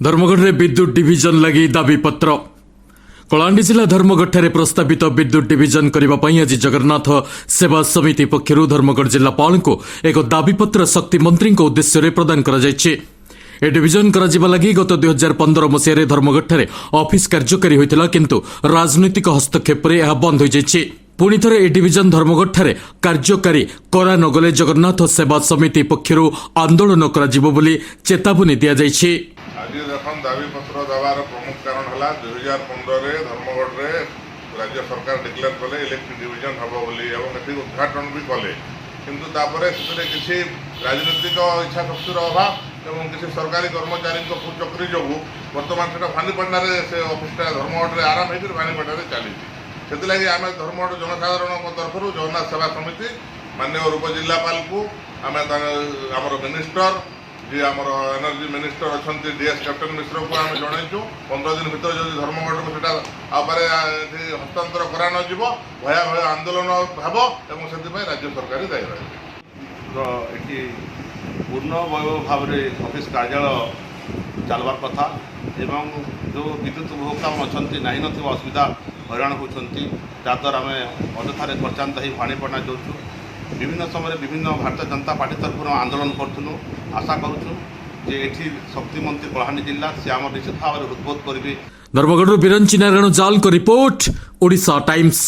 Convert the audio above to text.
ଧର୍ମଗଡ଼ରେ ବିଦ୍ୟୁତ୍ ଡିଭିଜନ ଲାଗି ଦାବିପତ୍ର। କଳାହାଣ୍ଡି ଜିଲ୍ଲା ଧର୍ମଗଡ଼ଠାରେ ପ୍ରସ୍ତାବିତ ବିଦ୍ୟୁତ୍ ଡିଭିଜନ କରିବା ପାଇଁ ଆଜି ଜଗନ୍ନାଥ ସେବା ସମିତି ପକ୍ଷରୁ ଧର୍ମଗଡ଼ ଜିଲ୍ଲାପାଳଙ୍କୁ ଏକ ଦାବିପତ୍ର ଶକ୍ତିମନ୍ତ୍ରୀଙ୍କ ଉଦ୍ଦେଶ୍ୟରେ ପ୍ରଦାନ କରାଯାଇଛି। ଏ ଡିଭିଜନ କରାଯିବା ଲାଗି ଗତ 2015 ମସିହାରେ ଧର୍ମଗଡ଼ଠାରେ ଅଫିସ କାର୍ଯ୍ୟକାରୀ ହୋଇଥିଲା, କିନ୍ତୁ ରାଜନୈତିକ ହସ୍ତକ୍ଷେପରେ ଏହା ବନ୍ଦ ହୋଇଯାଇଛି। ପୁଣି ଥରେ ଏ ଡିଭିଜନ ଧର୍ମଗଡ଼ଠାରେ କାର୍ଯ୍ୟକାରୀ କରା ନଗଲେ ଜଗନ୍ନାଥ ସେବା ସମିତି ପକ୍ଷରୁ ଆନ୍ଦୋଳନ କରାଯିବ ବୋଲି ଚେତାବନୀ ଦିଆଯାଇଛି। ଆଜି ଦେଖନ୍, ଦାବିପତ୍ର ଦେବାର ପ୍ରମୁଖ କାରଣ ହେଲା, 2015ରେ ଧର୍ମଗଡ଼ରେ ରାଜ୍ୟ ସରକାର ଡିକ୍ଲେୟାର କଲେ ଇଲେକ୍ଟ୍ରିକ୍ ଡିଭିଜନ ହେବ ବୋଲି ଏବଂ ଏଠି ଉଦ୍ଘାଟନ ବି କଲେ। କିନ୍ତୁ ତାପରେ ସେଥିରେ କିଛି ରାଜନୈତିକ ଇଚ୍ଛା ଶକ୍ତିର ଅଭାବ ଏବଂ କିଛି ସରକାରୀ କର୍ମଚାରୀଙ୍କ କୁଚକ୍ରି ଯୋଗୁଁ ବର୍ତ୍ତମାନ ସେଟା ଭାନିପାଟଣାରେ, ସେ ଅଫିସଟା ଧର୍ମଗଡ଼ରେ ଆରମ୍ଭ ହେଇକରି ଭାନିପାଟଣାରେ ଚାଲିଛି। ସେଥିଲାଗି ଆମେ ଧର୍ମଗଡ଼ ଜନସାଧାରଣଙ୍କ ତରଫରୁ ଜଗନ୍ନାଥ ସେବା ସମିତି ମାନ୍ୟବର ଉପଜିଲ୍ଲାପାଳକୁ ଆମେ ଆମର ମିନିଷ୍ଟର, ଯିଏ ଆମର ଏନର୍ଜି ମିନିଷ୍ଟର ଅଛନ୍ତି, ଡିଏସ୍ କ୍ୟାପ୍ଟେନ୍ ମିଶ୍ରକୁ ଆମେ ଜଣାଇଛୁ। 15 ଦିନ ଭିତରେ ଯଦି ଧର୍ମଗଡ଼କୁ ସେଟା ଆଉ ପରେ ଏଠି ହସ୍ତାନ୍ତର କରା ନଯିବ, ଭୟାବହ ଆନ୍ଦୋଳନ ହେବ ଏବଂ ସେଥିପାଇଁ ରାଜ୍ୟ ସରକାର ଦାୟୀ ରହିବେ। ର ଏଠି ପୂର୍ଣ୍ଣ ବୈଭବ ଭାବରେ ଅଫିସ କାର୍ଯ୍ୟାଳୟ ଚାଲବାର କଥା ଏବଂ ଯେଉଁ ବିଦ୍ୟୁତ ଉପଭୋକ୍ତା ଅଛନ୍ତି, ନାହିଁ ନଥିବା ଅସୁବିଧା, ହଇରାଣ ହେଉଛନ୍ତି, ଯାହାଦ୍ୱାରା ଆମେ ଅଯଥାରେ ଖର୍ଚ୍ଚାନ୍ତ ହେଇ ଭବାନୀପାଟଣା ଯାଉଛୁ। ବିଭିନ୍ନ ସମୟରେ ବିଭିନ୍ନ ଭାରତୀୟ ଜନତା ପାର୍ଟି ତରଫରୁ ଆନ୍ଦୋଳନ କରୁଥିଲୁ। ଆଶା କରୁଛୁ ଯେ ଏଠି ଶକ୍ତିମନ୍ତ୍ରୀ କଳାହାଣ୍ଡି ଜିଲ୍ଲା, ସେ ଆମର ନିଶ୍ଚିତ ଭାବରେ ହୃଦବୋଧ କରିବେ। ଧର୍ମଗଡ଼ରୁ ବିରଞ୍ଚି ନାରାୟଣ ଜାଲଙ୍କ ରିପୋର୍ଟ, ଓଡ଼ିଶା ଟାଇମ୍ସ।